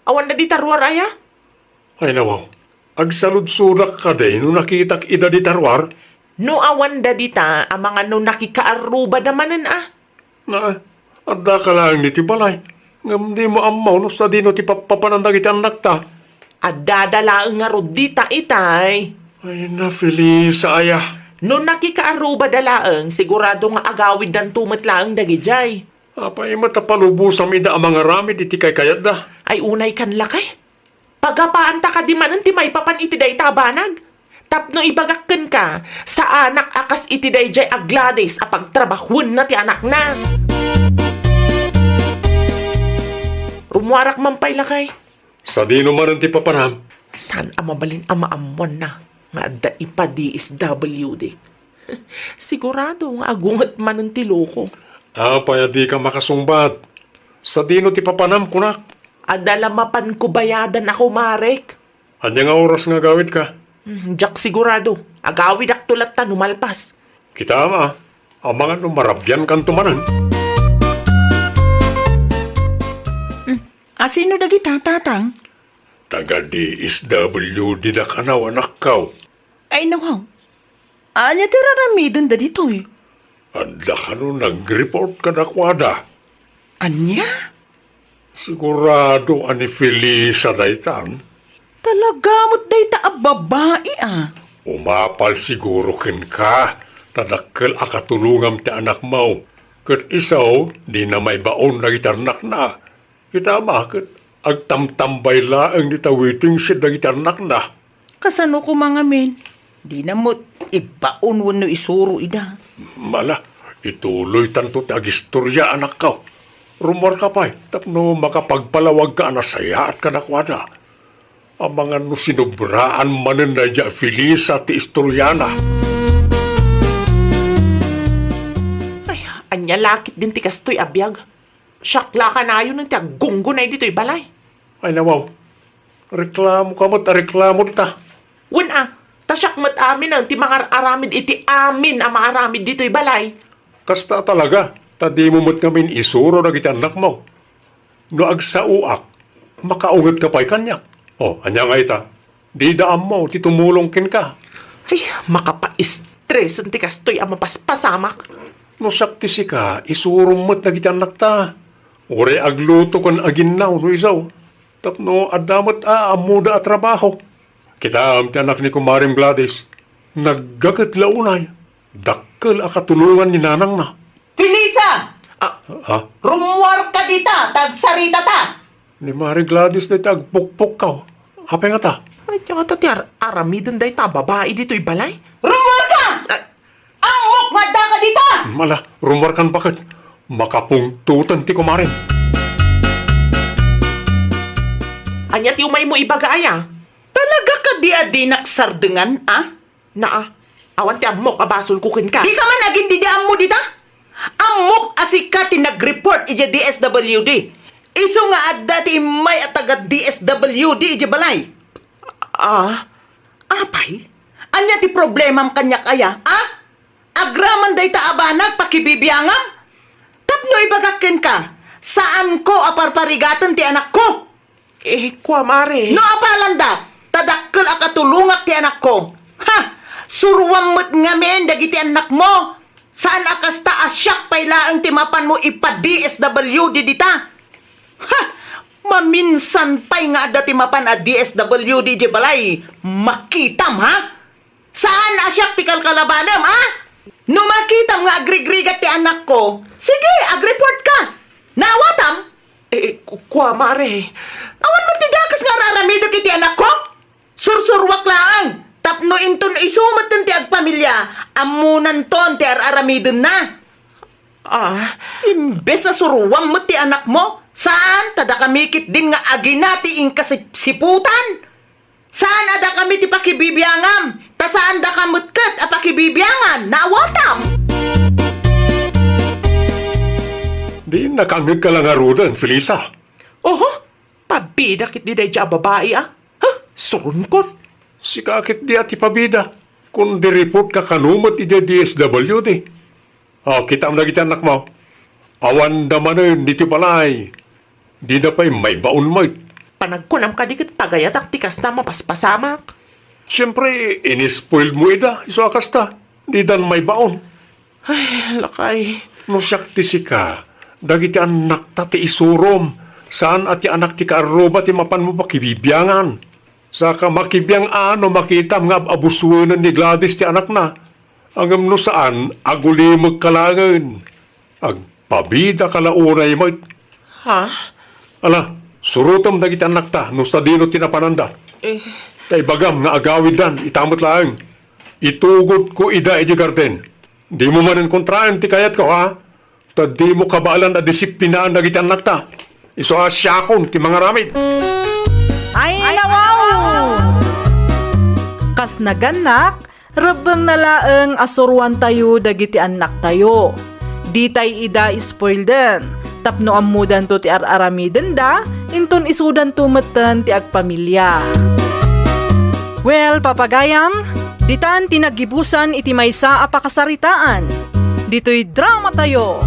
Awanda dita ruar aya? Ay, nawaw. Agsaludsodak kadi no nakitak ida dita ruar? No awanda dita, amangan no nakikaarrubada manen a. Na, addaka laeng ditoy balay, ngem dimo ammo no sadino ti pappapanan dagiti annakta. Addada laeng ngarud dita itay. Ay, na, Felisa aya. No nakikaarrubada laeng, sigurado nga agawiddanto met laeng dagidiay. Apay met a palubosam ida a mangaramid iti kaykayatda? Ay, unay kan lakay. Pagapaanta kadi manen ti maipapan iti dayta a banag? Tapno ibagak kenka, saanak a kas iti daydiay a Gladys a pagtrabahuenna ti anakna. Rummuarak man pay, lakay. Sadino manen ti papanam? Saan a mabalin a maammoanna nga adda ipa-D S W D? Sigurado nga agunget manen ti loko. Apay a dika makasungbat? Sadino ti papanam, kunak? Adda la mapanko bayadan a kumarek. Ania nga oras nga agawidka? Hmm, diak sigurado. Agawidakto latta no malpas. Kitam a, amangan no marabiankanto manen. Hmm, asino dagita, Tatang? Taga D S W D da kano, anakko. Ay, nawaw. Ania ti raramidenda ditoy? Adda kano nag-report kadakuada. Ania? Sigurado a ni Felisa daytan. Talaga met dayta a babai a. Umapal siguro kenka, ta dakkel a katulongam ti anakmo. Ket isu, dina maibaon dagiti annakna. Kitam a, ket agtamtambay laeng dita waiting shed dagiti annakna. Kasano koma ngamin? Dina met ibaon wenno isuro ida. Mala, ituloytanto ti agistoria, anakko. Rummuarka pay tapno makapagpalawagka a nasayaat kadakuada. Amangan no sinobraan manen daydiay a Felisa ti istoriana. Ay, ania la ketdin ti kastoy a biag? Siak la kanayon ti aggunggunay ditoy balay. Ay, nawaw. Reklamoka met a reklamo dita. Wen a, ta siak met amin ti mangar-aramid iti amin a maaramid ditoy balay. Kasta talaga, ta dimo met ngamin isuro dagiti annakmo. No agsaoak, makaungetka pay kaniak. O, ania nga ita? Dida ammo ti tumulong kenka. Ay, makapaistresan ti kastoy a mapaspasamak. No siak ti sika, isurom met dagiti annakta. Uray agluto ken aginnaw no isu. Tapno adda met a ammoda a trabaho. Kitam ti anak ni Kumarem Gladys. Naggaget la unay. Dakkel a katulongan ni nanangna. Felisa! Ah, ha? Rummuarka dita, ta agsaritata! Ni Mari Gladys dayta agpukpukkaw. Apay ngata? Ay, ti ngata ti ar-, aramiden dayta a babai ditoy balay? Rummuarka! Ay. Ammok nga addaka dita! Ala, rummuarkan baket. Makapungtoten ti kumarem. Ania ti umaymo ibaga, aya? Talaga kadi a dinak sardengan, a? Naa, awan ti ammok a basolko kenka. Dika man agin didi ammo dita? Ammok a sika ti nag-report idiay D S W D. Isu nga adda ti immay a taga D S W D idiay balay. Ah? Apay? Ania ti problemam kaniak, aya? Ah? Agraman dayta a banag pakibibiangam? Tapno ibagak kenka, saanko a parparigaten ti anakko. Eh, kua, mare. No apalanda, ta dakkel a katulongak ti anakko. Ha! Suroam met ngamin dagiti annakmo. Saan a kasta a siak pay laeng ti mapanmo ipa-D S W D dita. Ha! Maminsan pay nga adda ti mapan a D S W D idiay balay, makitam, ha? Saan a siak ti kalkalabanem, a? No makitam nga agrigrigat ti anakko, sige, agreport ka. Naawatam? Eh, ku-, kua, mare. Awan met ti dakes nga ar-aramidek iti anakko? Sursuruak laeng, tapno inton isu metten ti agpamilia, ammonanton ti ar-aramidenna. Ah. Imbes a suroam met ti anakmo, saan ta dakami ketdin nga agina ti inkasipsiputan. Saan a dakami ti pakibibiangam, ta saan daka met ket a pakibibiangan, naawatam? Di nakangngegka la ngaruden, Felisa. Oho, pabida ketdi daydiay a babai, a. Ha, suronkon. Sika ketdi a ti pabida. Kun di report ka kano met idiay D S W D. O, kitaem dagiti annakmo. Awanda manen ditoy balay. Dida pay maibaon met. Panagkunam kadi ket pagayatak ti kasta a mapaspasamak? Siempre, inispoilmo ida, isu a kasta. Didan maibaon. Ay, lakay. No siak ti sika, dagiti annakta ti isurom, saan a ti anak ti kaarruba ti mapanmo pakibibiangan. Saka makibiang a no makitam nga ab-abusuenen ni Gladys ti anakna. Ngem no saan, agulimekka laengen. Agpabidaka la unay met. Ha? Ala, surotem dagiti annakta no sadino ti napananda. Eh. Ta ibagam nga agawiddan ita met laeng. Itugodko ida idiay garden. Dimo manen kontraen ti kayatko, ha? Ta dimo kabaelan a disiplinaan dagiti annakta. Isu a siakon ti mangaramid. Ay, nawaw! Kas nagannak, rebbengna laeng a suroantayo dagiti annaktayo. Ditay ida ispoilden, tapno ammodanto ti ar-aramidenda, inton isudanto metten ti agpamilia. Well, papagayam, ditan ti naggibusan iti maysa a pakasaritaan. Ditoy dramatayo.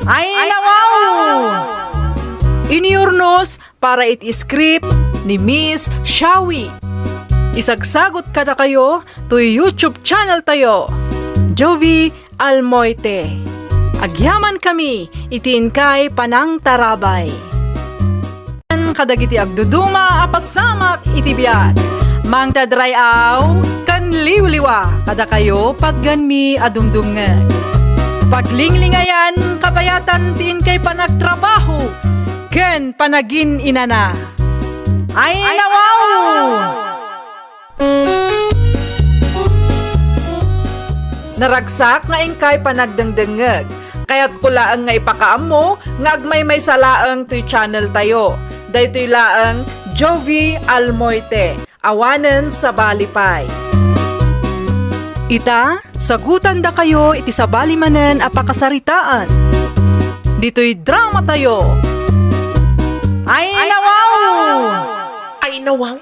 Ay, nawaw! Iniurnos para iti script ni Miss Shawi. Isagsagot kadakayo toy YouTube channel tayo, Jovi Almoite. Agyaman kami iti inkay panangtarabay. Kadagiti agduduma a pasamak iti biag, mangted ray-aw ken liwliwa kadakayo patgenmi a dumdumngeg. Paglinglingayan, kabayatan ti inkay panagtrabaho ken panagin-inana. Ay, nawaw! Naragsak nga inkay panagdengdengngeg. Kayatko laeng nga ipakaammo nga agmaymaysa laeng toy channel tayo. Daytoy laeng Jovi Almoite. Awanen sabali pay. Ita, sagutandakayo iti sabali manen a pakasaritaan. Ditoy dramatayo. Ay, nawaw! Ay, nawaw!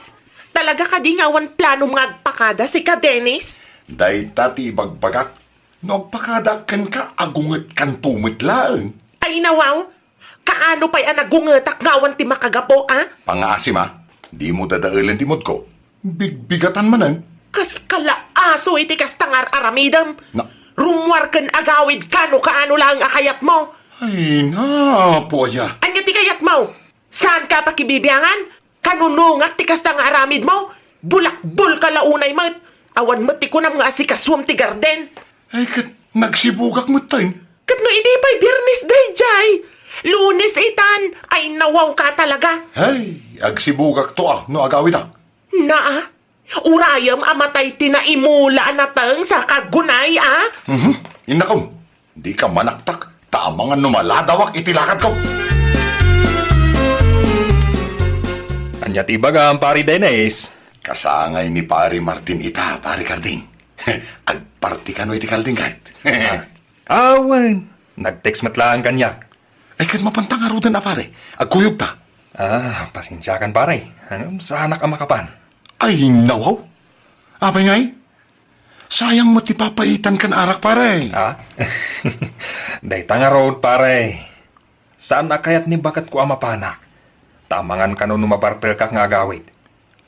Talaga kadi nga awan planom nga agpakada sika, Dennis? Dayta ti ibagbagak. No agpakadaak kenka, agungetkanto met laeng. Ay, nawaw! Kaano pay a nagungetak nga awan ti makagapu, a? Pangaasim, a. Dimo dadaelen ti moodko. Bigbigatan manen. Kas kalaaso iti kasta nga ar-aramidem. Na- Rummuar ken agawidka no kaano laeng a kayatmo. Ay, napo aya. Ania ti kayatmo? Saanka a pakibibiangan? Kanunongak ti kasta nga aramidmo? Bulakbolka la unay met. Awan met ti kunam nga asikasuem ti garden. Ay, ket nagsibugak metten. Ket no idi pay Biernes daydiay, Lunes itan, ay, nawawka talaga. Ay, agsibugakto a no agawidak. Naa, urayem a matay ti naimula a nateng sa kagunay, a? Mhm. Innakom, dika manaktak, ta amangan no maladawak iti lakadko. Ania ti ibagam, Pari Dennis? Kasangay ni Pari Martin ita, Pari Carding. Agparti kano iti kalding, ket? Ah. Awan. Nag-text met laeng kaniak. Ay, ket mapanta ngaruden a, pare. Agkuyogta. Ah, pasensiakan, pare. Ngem saanak a makapan. Ay, nawaw. Apay ngay? Sayang met ti papaitan ken arak, pare. Ah? Dayta ngarud, pare. Saan a kayat ni baketko a mapanak. Ta amangan kano no mabartekak nga agawid.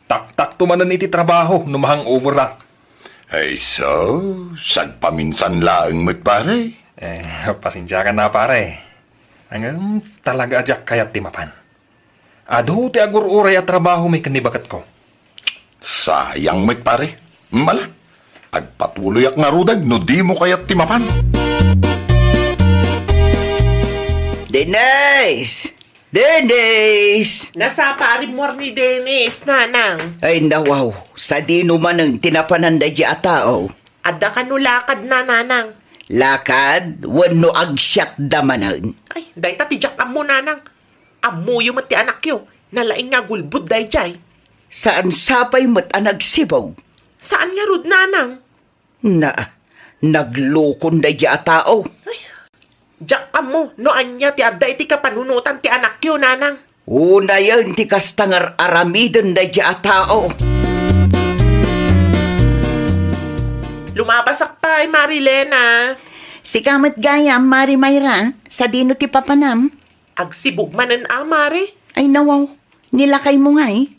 Taktakto manen iti trabaho no ma-hangoverak. Ay, so, sagpaminsan laeng met, pare. Eh, pasensiakan a, pare. Ngem talaga a diak kayat ti mapan. Adu ti agur-uray a trabahomi ken ni baketko. Sayang met, pare. Mala, agpatuloyak ngaruden no dimo kayat ti mapan. Dennis! Dennis! Nasapa a rimmuar ni Dennis, nanang. Ay, nawaw. Sadino manen ti napanan daydi a tao? Adda kano lakadna, nanang. Lakad? Wenno agsiatda manen? Ay, dayta ti diak ammo, nanang. Ammoyo met ti anakyo. Nalaing nga agulbod daydiay. Saan sapay met a nagsibog? Saan ngarud, nanang. Na, naglukon daydi a tao. Ay, diak ammo no ania ti adda iti kapanunotan ti anakyo, nanang. Unayen ti kasta nga ar-aramiden daydi a tao. Lumabasak pay, Mari Lena. Sika met gayam, Mari Mayra, sadino ti papanam? Agsibog manen a, Mare. Ay, nawaw. Ni lakaymo ngay?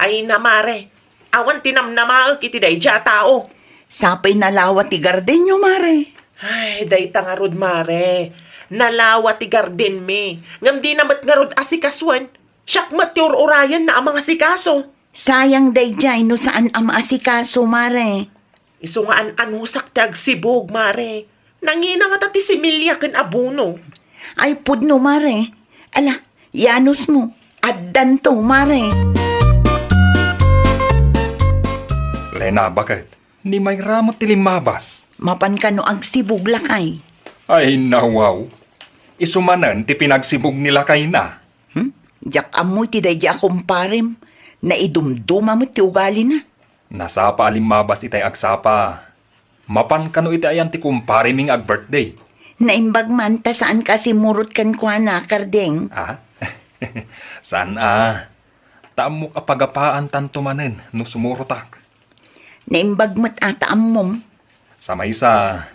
Ay na, Mare. Awan ti namnamaek iti daydiay a tao. Sapay nalawa ti gardenyo, Mare. Ay, dayta ngarud, Mare. Nalawa ti gardenmi. Ngem dina met ngarud asikasuen. Siak met ti ur-urayenna a mangasikaso. Sayang daydiay no saan a maasikaso, Mare. Isu nga an-anusak ti agsibog, Mare. Nangina ngata ti similya ken abono. Ay, pudno, Mare. Ala, yanusmo. Addanto, Mare. Lena, baket? Ni Mayra met ti limmabas. Mapan kano agsibog, lakay? Ay, nawaw. Isu manen ti pinagsibog ni lakayna. Hmm? Diak ammo iti daydi a kumparem. Naidumduma met ti ugalina. Nasapa a limmabas itay agsapa. Mapan kano iti ayan ti kumparemi nga ag-birthday? Naimbag man ta saan ka simurot kenkuana, Kardeng. Ah? Saan a? Ta ammok a pagapaan tanto manen no sumurotak. Naimbag met a ta ammom. Sa maysa,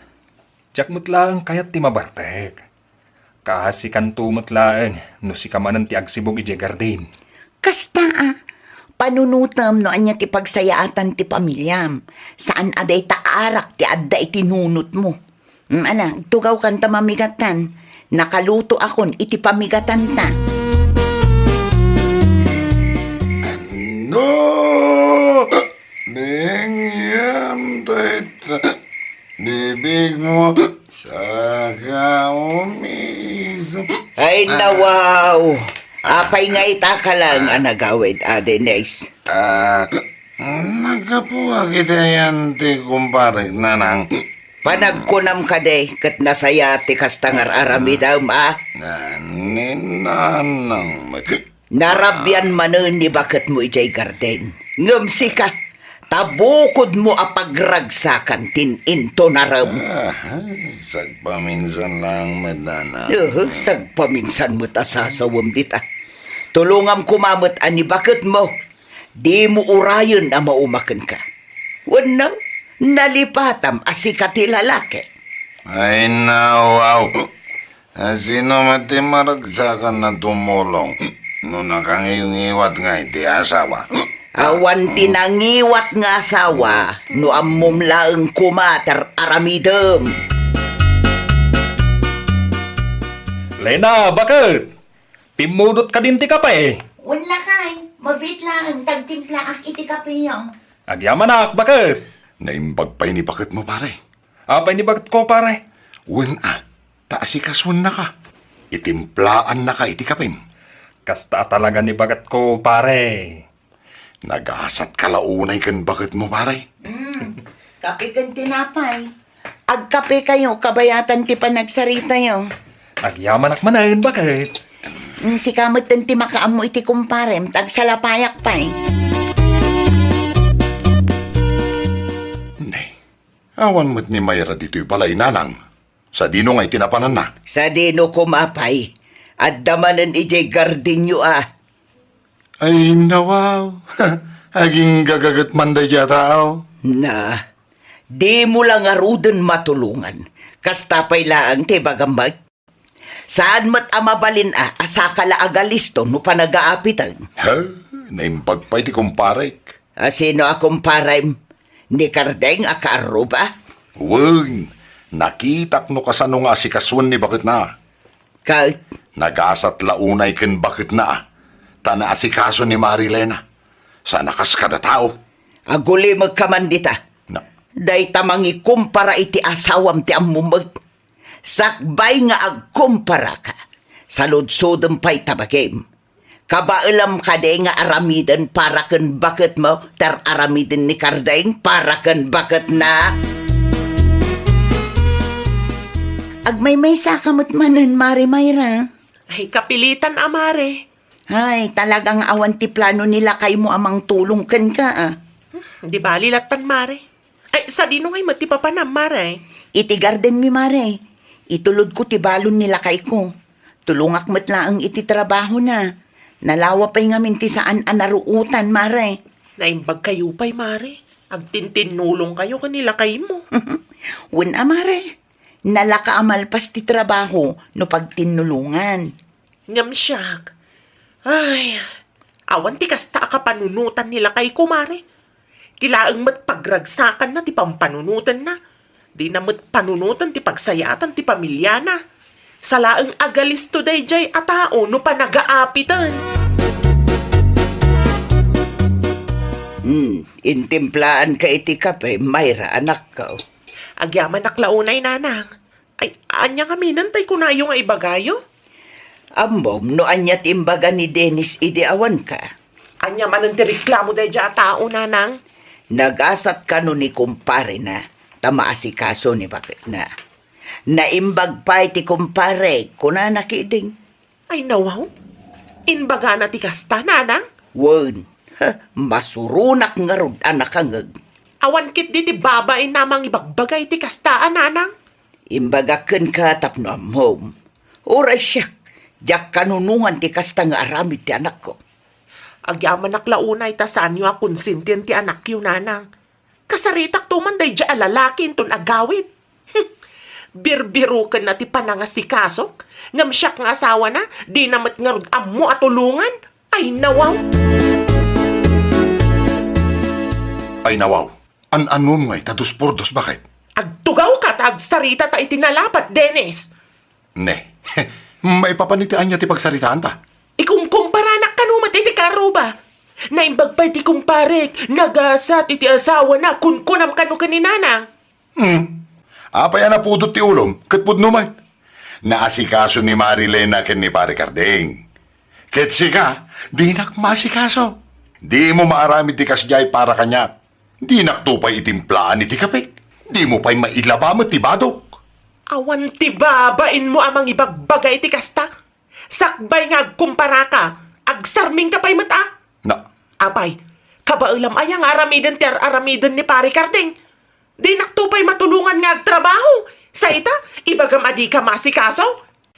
diak met laeng kayat ti mabartek. Kaasikanto met laeng no sika manen ti agsibog idiay garden. Kasta a, panunotem no ania ti pagsayaatan ti pamiliam. Saan a dayta arak ti adda iti nunotmo. Mm, ala, agtugawkan ta mamigatan. Nakalutoakon iti pamigatanta. No! Dengyan dayta bibigmo, saka umisom. Ay, nawaw! Apay nga ita ka lang a nagawid, Ade Nes? Ah, naggapuak iti ayan ti kumparek, nanang. Panagkunam kadi, ket nasaya ti kasta nga ar-aramidem, a? Ni nanang met. Narabian manen ni baketmo idiay garden. Ngem sika, ta bukodmo a pagragsakan ti in-intonarem. Ah, sagpaminsan lang met, nanang. Uhu, sagpaminsan met a sasawem dita. Tulongam koma met a ni baketmo, dimo urayen a mauma kenka. Wenno, nalipatam a sika ti lalaki. Ay, nawaw. A, sino met ti maragsakan a tumulong no nakangiwngiwat ngay ti asawa? Awan ti nangiwat nga asawa no ammom laeng koma ti ar-aramidem. Lena, baket? Pimmudot kadin ti kape? Wen lakay, mabiit laeng ta agtimplaak iti kapeyo. Agyamanak, baket? Naimbag pay ni baketmo, pare. Apay ni baketko, pare? Wen a, ta asikasuennaka. Itimplaannaka iti kapem. Kasta a talaga ni baketko, pare. Nagasatka la unay ken baketmo, pare. Mm, kape ken tinapay. Agkapekayo, kabayatan ti panagsaritayo. Agyamanak manen, baket. Mm, sika met ti makaammo iti kumparem, ta agsalapayak pay. Ne, awan met ni Mayra ditoy balay, nanang. Sadino ngay ti napananna? Sadino koma pay? Adda manen idiay gardenyo a. Ay, nawaw. Agingga gaget man daydiay a tao. Na, dimo la ngaruden matulongan. Kasta pay laeng ti ibagam met. Saan met a mabalin a, a saka la agalisto no panagaapiten. Ha? Naimbag pay ti kumparek. A sino a kumparem? Ni Kardeng a kaarruba? Wen, nakitak no kasano nga asikasuen ni baketna. Ket? Nagasat la unay ken baketna, ta naasikaso ni Marilena. Saan a kas kada tao. Agulimekka man dita. Na. Dayta mangikumpara iti asawam ti ammom met. Sakbay nga agkumparaka, saludsodem pay ta bagim. Kabaelam kadi nga aramiden para ken baketmo, ti ar-aramiden ni Kardeng para ken baketna? Agmaymaysaka met manen, Mare Mayra. Ay, kapilitan a, Mare. Ay, talagang awan ti plano ni lakaymo a mangtulong kenka, a. Hmm, di bali lattan, Mare. Ay, sadino ngay met ti papanam, Mare? Iti gardenmi, Mare. Itulodko ti balon ni lakayko. Tulongak met laeng iti trabahona. Nalawa pay ngamin ti saan a naruotan, Mare. Naimbagkayo pay, Mare. Agtintinnulongkayo ken ni lakaymo. Wen a, Mare. Nalaka a malpas ti trabaho no pagtinnulongan. Ngem siak, ay, awan ti kasta a kapanunotan ni lakayko, Mare. Ti laeng met pagragsakanna ti pampanunotenna. Dina met panunoten ti pagsayaatan ti pamiliana. Sa laeng agalisto daydiay a tao no panagaapiten. Hmm, intimplaanka iti kape, Mayra, anakko. Agyamanak la unay, nanang. Ay, ania ngamin tay kunayo nga ibagayo? Ammom no ania ti imbaga ni Dennis idi awanka? Ania manen ti reklamo daydiay a tao, nanang? Nagasat kano ni kumparena, ta maasikaso ni baketna. Naimbag pay ti kumpare, kunana ketdin. Ay, nawaw. Imbagana ti kasta, nanang? Wen, ha, masuronak ngarud a nakangeg. Awan ketdi ti babain a mangibagbaga iti kasta a, nanang. Imbagak kenka tapno ammom. Uray siak, diak kanunongan ti kasta nga aramid ti anakko. Agyamanak la unay ta saanyo a konsentien ti anakyo, nanang. Kasaritakto man daydiay a lalaki inton agawid. Birbirokenna ti panangasikasok, ngem siak nga asawana, dina met ngarud ammo a tulongan. Ay, nawaw! Ay, nawaw! An-anom ngay ta dos por dos, baket? Agtugawka ta agsarita ta iti nalapat, Dennis! Ne, maipapan iti ania ti pagsaritaanta? Ikumkumparanak kano met iti kaarruba. Naimbag pay ti kumparek, nagasat iti asawana, kunkunam kano ken ni nanang. Hmm. Apay a napudot ti ulom, ket pudno met? Naasikaso ni Marilena ken ni Pare Kardeng. Ket sika, dinak maasikaso. Dimo maaramid ti kasdiay para kaniak. Dinakto pay itimplaan iti kape. Dimo pay mailaba met ti badok. Awan ti babainmo a mangibagbaga iti kasta. Sakbay nga agkumparaka, agsarmingka pay met a. Na. Apay, kabaelam aya nga aramiden ti ar-aramiden ni Pare Kardeng? Dinakto pay matulongan nga agtrabaho. Sa ita, ibagam a dika maasikaso?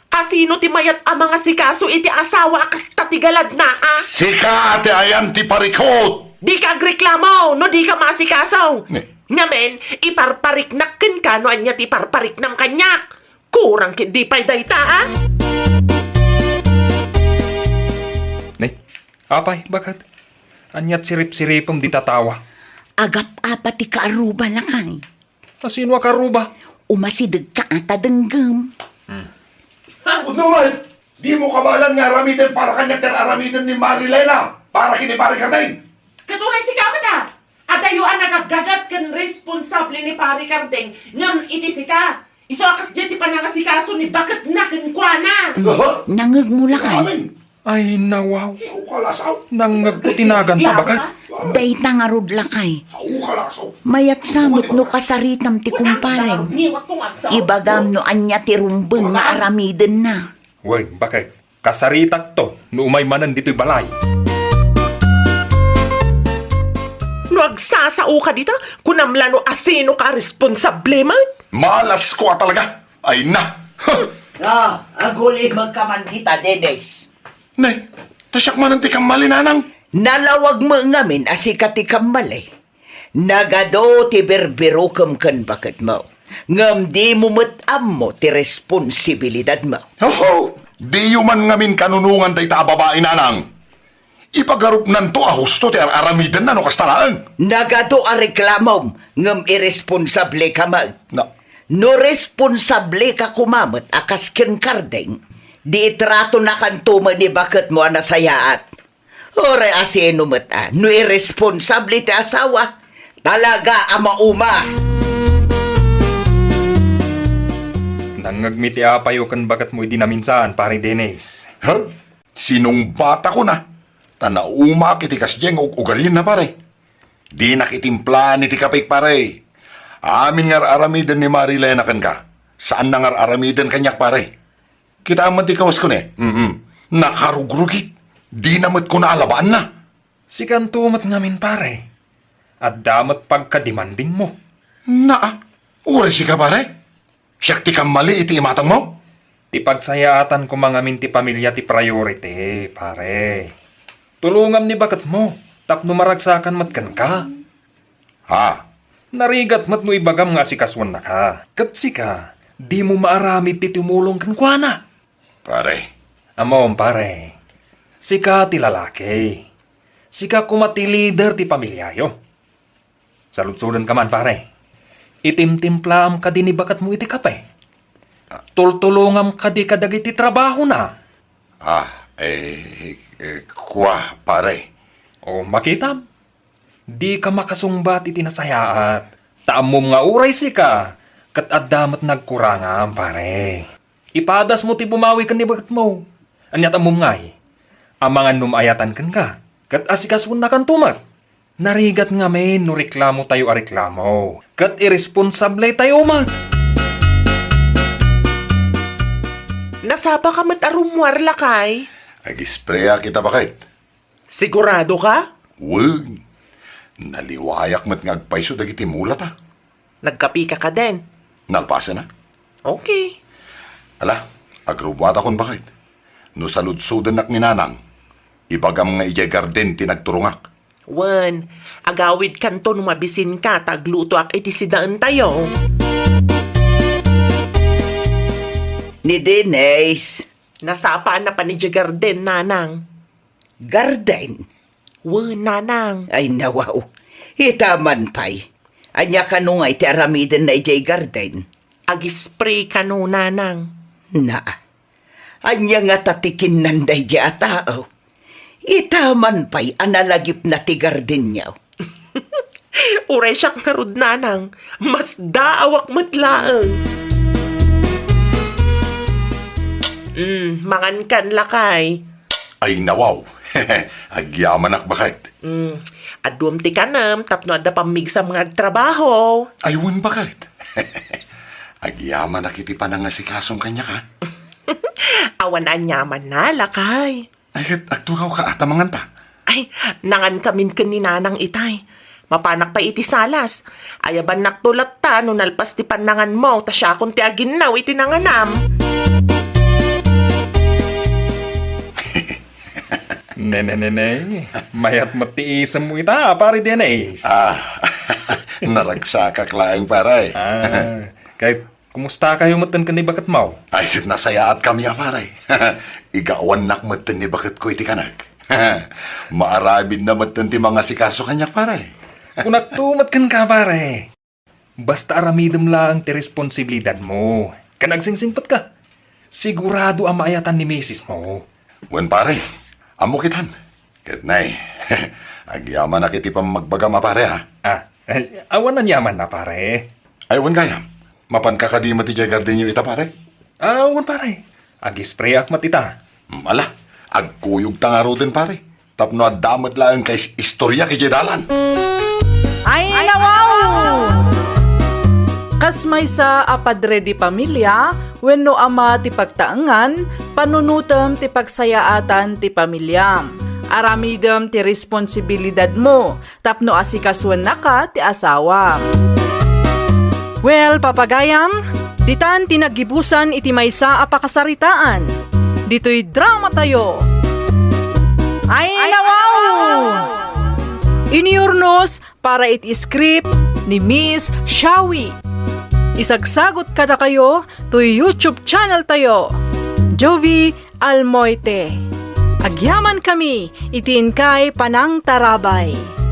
Asino ti mayat a mangasikaso iti asawa a kasta ti galadna, a? Sika ti ayan ti parikut! Dika agreklamo no dika maasikaso. Ne. Ngamin, iparpariknak kenka no ania ti iparpariknam kaniak. Kurang ketdi pay dayta, a? Ne, apay, baket? Aniat siripsiripem dita tawa? Agap-apa ti kaarruba, lakay. Asino a kaarruba? Umasidegka a ta denggem. Hmm. Pudno met! Dimo kabaelan nga aramiden para kaniak ti ar-aramiden ni Marilena para ken ni Pare Kardeng? Ket uray sika met a, adayo a nagaggagat ken responsable ni Pare Kardeng, ngem iti sika, isu a kasdiay ti panangasikaso ni baketna kenkuana. Aha. Nangegmo, lakay. Amin. Ay, nawaw. Ikaw, kalasaw. Nangngegko ti naganta, baket. Dayta ngarud, lakay. Mayat sa met no kasaritam ti kumparem. Ibagam no ania ti rumbeng nga aramidenna. Wen, baket. Kasaritakto no umay manen ditoy balay. No agsasaoka dita, kunam la no asinoka a responsable met? Malasko a talaga. Ay na. Huh. Ah, agulimekka man dita, Dennis. Ne, ta siak manen ti kammali, nanang. Nalawag met ngamin a sika ti kammali. Nagadu ti birbirukem ken baketmo, ngem dimo met ammo ti responsibilidadmo. Oho! Diyo man ngamin kanunongan dayta a babai, nanang. Ipagarupnanto a husto ti ar-aramidenna no kasta laeng. Nagadu a reklamom, ngem iresponsableka met. Na. No responsableka koma met a kas ken Kardeng, di itratonakanto met ni baketmo a nasayaat. Uray asino met a, no iresponsable ti asawa, talaga a mauma. Nangngegmi ti apayo ken baketmo idi naminsan, Pare Dennis. Huh? Sinungbatakon a, ta naumaak iti kasdiay nga ug-, ugalienna, pare. Dinak itimplaan iti kapek, pare. Amin nga ar-aramiden ni Marilena kenka, saanna nga ar-aramiden kaniak, pare. Kitaem met ti kawasko ne. Mm-mm. Nakarugrugit. Dina met kuna a labaanna. Sikanto met ngamin, pare. Adda met pagkademandingmo. Naa, uray sika, pare? Siak ti kammali iti imatangmo? Ti pagsayaatan koma ngamin ti pamilya ti priority, pare. Tulongam ni baketmo tapno maragsakan met kenka. Ha? Narigat met no ibagam nga asikasuennaka. Ket sika, dimo maaramid ti tumulong kenkuana. Pare. Ammom, pare. Sika ti lalaki. Sika koma ti leader ti pamilyayo. Saludsodenka man, pare. Itimtimplaam kadi ni baketmo iti kape. Tultulongam kadi kadagiti trabahona. Ah, eh, eh, kua, pare. O, makitam. Dika makasungbat iti nasayaat, ta ammom nga uray sika, ket adda met nagkurangam, pare. Ipadasmo ti bumawi ken ni baketmo. Ania ti ammom ngay? Amangan no maayatan kenka, ket asikasuennakanto met. Narigat ngamin no reklamotayo a reklamo, ket iresponsabletayo met. Nasapaka met a rummuar, lakay? Agispreak ita, baket. Sigurado ka? Wen. Naliwayak met nga agpayso dagiti mulata. Nagkapika kadin? Nalpasen a. Okay. Ala, agrubbuatakon, baket. No saludsodennak ni Nanang, ibagam nga idiay garden ti nagturongak. Wen, agawidkanto no mabisinka ta aglutoak iti sidaentayo. Ni Denise. Nasapaanna pay idiay garden, Nanang. Garden? Wen, Nanang. Ay, nawaw. Ita man pay. Ania kano nga iti aramidenna idiay garden? Agispray kano, Nanang. Na. Ania ngata ti kinnanda idiay a tao? Ita man pay a nalagipna ti gardenyo. Uray siak ngarud, Nanang, masdaawak met laeng. Mm, mangankan, lakay. Ay, nawaw. Agyamanak, baket. Mm, aduem ti kanem tapno adda pammigsam nga agtrabaho. Ay, wen, baket. Agyamanak iti panangasikasom kaniak, a. Awan aniamanna, lakay. Ay, ket agtugawka a ta manganta. Ay, nangankamin ken ni Nanang itay. Mapanak pay iti salas. Ayabannakto latta no nalpas ti pannanganmo, ta siakon ti aginnaw iti nanganam. Ne, ne, ne, ne. Mayat met ti isemmo ita, Pare Dennis. Ah, naragsakak laeng, pare. Ah, kay Kumustakayo metten ken ni baketmo? Ay, ket nasayaatkami a, pare. Igawannak metten ni baketko iti kanek. Maaramidna metten ti mangasikaso kaniak, pare. Kunakto met kenka, pare. Basta aramidem laeng ti responsibilidadmo, ken agsingsingpetka. Sigurado a maayatan ni misismo. Wen, pare. Ammok itan. Ket nay, agyamanak iti pammagbagam a, pare, ha? Ah, ay, awan aniamanna, pare. Ay, wen gayam. Mapanka kadi met idiay gardenyo ita, pare? Ah, wen, pare. Agispreyak met ita. Mm, ala, agkuyogta ngaruden, pare. Ta Tapno adda met laeng kay is-, istorya idiay dalan. Ay, nawaw! Kas maysa a padre de pamilya wenno ama ti pagtaengan, panunotem ti pagsayaatan ti pamiliam. Aramidem ti responsibilidadmo tapno asikasuennaka ti asawam. Well, papagayam, ditan ti naggibusan iti maysa a pakasaritaan. Ditoy dramatayo. Ay, nawaw! Inurnos para iti script ni Miss Shawi. Isagsagot kadakayo toy YouTube channel tayo, Jovie Almoite. Agyamankami iti inkay panangtarabay.